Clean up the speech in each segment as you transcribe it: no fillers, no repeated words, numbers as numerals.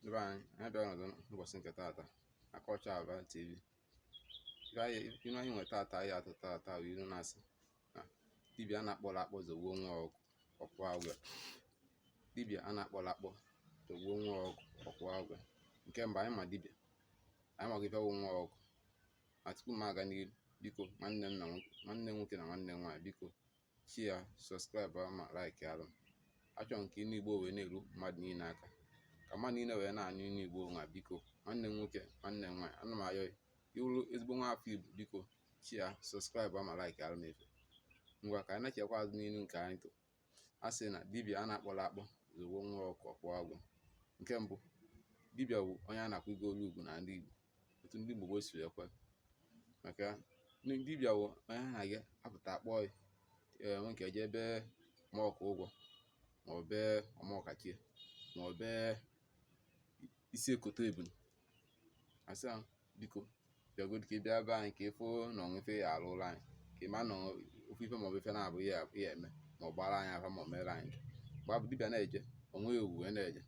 Ndị be anyị, anyị abịara ọzọ n'ụbọchị nke taata na Culture Aba TV. Ilu anyị nwe taata, anyị atụ taata bụ ilu na-asị na dibịa a na-akpọrọ akpọ zọgbuo nwa ọkụkọ, ọ kwụọ ụgwọ. Dibịa a na-akpọrọ akpọ zọgbuo nwa ọkụkọ, ọ kwụọ ụgwọ. Nke mbụ, anyị ma dibịa, anyị makwa ife wụ nwa ọkụkọ. Ma tupu m aga n'ihu, biko, nwanne m na nwanne m nwoke na nwanne m nwaanyị, biko share, subscribe ma like alụ m. Achọrọ m ka ilu Igbo wee na-eru mmadụ niile aka, ka mmadụ niile wee na-anụ ilu Igbo nwa. Biko, nwanne m nwoke, nwanne m nwaanyị, ana m ayọ ị wụrụ ezigbo nwa afọ Igbo, biko share, subscribe ma like alụ m efe. Ngwa, ka anyị na-echekwa azụ n'ilu nke anyị tụ. A sị na dibịa a na-akpọrọ akpọ zọgbuo nwa ọkụkọ, ọ kwụọ ụgwọ. Nke mbụ, dibịa bụ onye a na-akwụgoro ugwu na ndị Igbo, otu ndị Igbo gboo si wee kwe maka dibịa bụ onye a na-aga apụta akpọ ya nke eje ebe ma ọkụ ụgwọ, ma ọ bee ọmọkachie, ma ọ bee isi ekoto ebunu, asị ya, "Biko bịagodu ka ị bịa be anyị, ka ị fụ na onwe ife ya alụ ụlọ anyị, ka ị ma na ofu ife maọbụ ife na-abụ ya ya eme, ma ọ gbara anyị afa, ma ọ mere anyị nke." Mgbe abụ dibịa na-eje onwe ya ugwu wee na-eje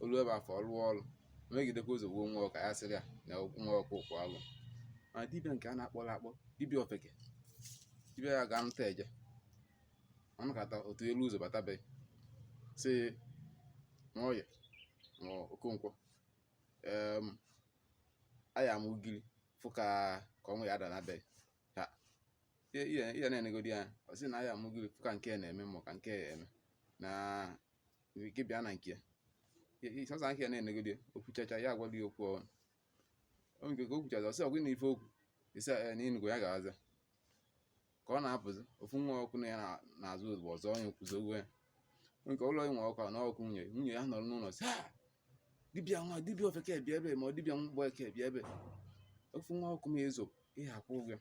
olu ebe afọ ọ rụọ ọrụ megidekwa ụzọ gbuo nwa ọka ya, sịrị ya na nwa ọkụ kwụ agwụ. Mana dibịa nke a na-akpọrọ akpọ, dibịa ofeke, dibịa ya ga-anụta eje ọnụkata otu elu ụzọ bata be sị Nwoye ma Okonkwo, aya m ugiri fụ ka ọnwụ ya ada na be ha. Ihe na-enegodi ya, ọ sị na aya m ugiri fụ ka nke na-eme, ma ka nke ya eme na nke bịa na nke ya sọsọ nke ya na-enegodi ya. Okwuchacha ya, agwala ya okwu ọnụ o nke ka o kwuchacha, ọ sị ọgwụ na ife okwu isi na ịnụgo ya ga-aza. Ka ọ na-apụzi, ofu nwa ọkụ na ya n'azụ ozugbo ọzọ, onye kwuzi ogwe ya nke ụlọ nwe ọkụ na ọkụ nwunye ya nọrọ n'ụlọ sị, "Ha, dibịa nwa dibịa ofeke bịa ebe, ma ọ dibịa mgbọ eke bịa ebe, ofu nwa ọkụ m ezo ihe akwụ ụgwọ."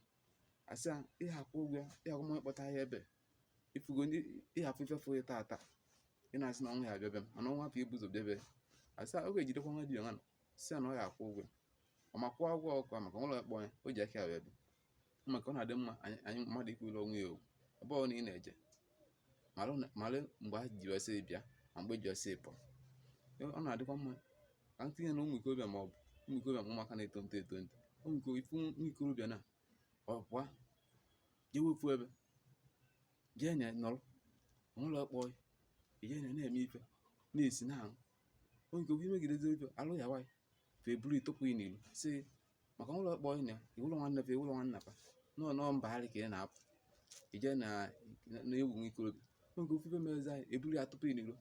Asị ya ihe akwụ ụgwọ ya, akwụ m ịkpọta ya ebe ifugo ndị ihe afụ ife fụ ya taata. Ị na-asị na ọnwụ ya abịa ebe m, mana ọnwụ hapụ ibu ụzọ bịa ebe. Asị ya oge ejidekwa nwa dibịa nwa, sị ya na ọ ya akwụ ụgwọ, ọ ma kwụọ ụgwọ ọkụ maka ụlọ ekpọ ya o ji aka ya wee bịa. Maka ọ na-adị mma anyị mmadụ ikwuru onwe ya okwu. Ebe ọ na ị na-eje, malụ mgbe a ji wee sị bịa ma mgbe ji wee sị pụọ. Ọ na-adịkwa mma ka m tinye na ụmụ ikorobịa ma ọ bụ ụmụ ikorobịa ma ụmụaka na-eto nto eto nto. Ụmụ ifu nwa ikorobịa na ọ pụọ jee wefu ebe jee na nọrọ ụlọ ekpọ ije na na-eme ife na-esi na-aṅụ onye nke imegidezi ife alụ ya nwaanyị fa eburu itụpụ ya n'ilu si maka ụlọ ekpọ na iwụlọ nwanne fa, iwụlọ nwanne fa nọọ nọọ mbagharị ka ị na-apụ ije na na-egwu nwa ikorobịa oge ofufe mezi anyị eburu ya atụpụ ya n'ilo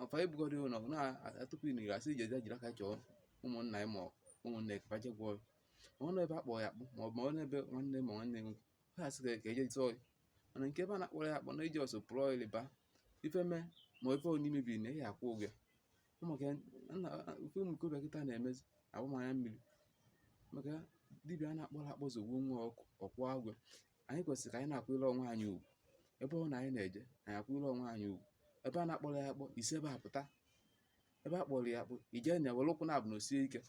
fa ebugoro ụlọ na-atụpụ ya n'ilo, asị ijezi jiri aka chọọ ụmụnna ya ma ụmụnne ya ka fa jee gwọọ ya. Ma ọ nọ ebe a kpọrọ ya akpọ, ma ọ bụ ma ọ n'ebe nwanne ma nwanne nwoke ha asị ka eje zụọ ya. Mana nke ebe a na-akpọrọ ya akpọ na iji ọsọ pụrụ ịlịba ife mee ma ife ọ n'imebiri na ya akwụ ụgwọ ya. Maka nna ofe ụmụ ikorobịa kịta na-emezi agbamanya mmiri maka dibịa a na-akpọrọ akpọ zọgbuo nwa ọkụ, ọkwụ agwụ. Anyị kwesịrị ka anyị na-akwụnyere onwe anyị ugwu. Ebe ọ na anyị na-eje, anyị akwụnyere onwe anyị ugwu. Ebe a na-akpọrọ ya akpọ, isi ebe a pụta. Ebe a kpọrọ ya akpọ, ije na were ụkwụ na-abụ na osie ike.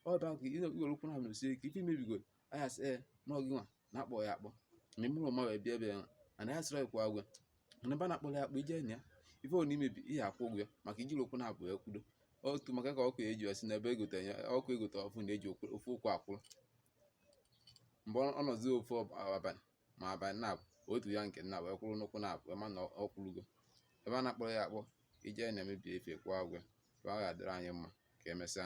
Ọ ebe ahụ ka ị were ụkwụ na-abụ na osie ike ife imebigo anyị asị ee na ọ gị nwa na-akpọ ya akpọ na ịmụrụ ma wee bịa ebe ya mana ya sịrị ịkwụ agwụ. Mana ebe a na-akpọrọ ya akpọ, ije na ya ife ọ na imebi ihe akwụ ụgwọ ya maka ijiri ụkwụ na-abụ ya kwudo otu maka ka ọkụ eji wee sị na ebe egote ya ọkụ egote ọfụ na-eji ofu ụkwụ akwụrụ. Mgbe ọ nọzi ofu abalị ma abalị na-abụ otu ya nke nna wee kwụrụ n'ụkwụ na-abụ wee ma na ọ kwụrụgo. Ebe a na-akpọrọ ya akpọ, ije na-emebi efe kwụọ agwụ. Ebe ọ ga-adịrị anyị mma. Ka emesịa.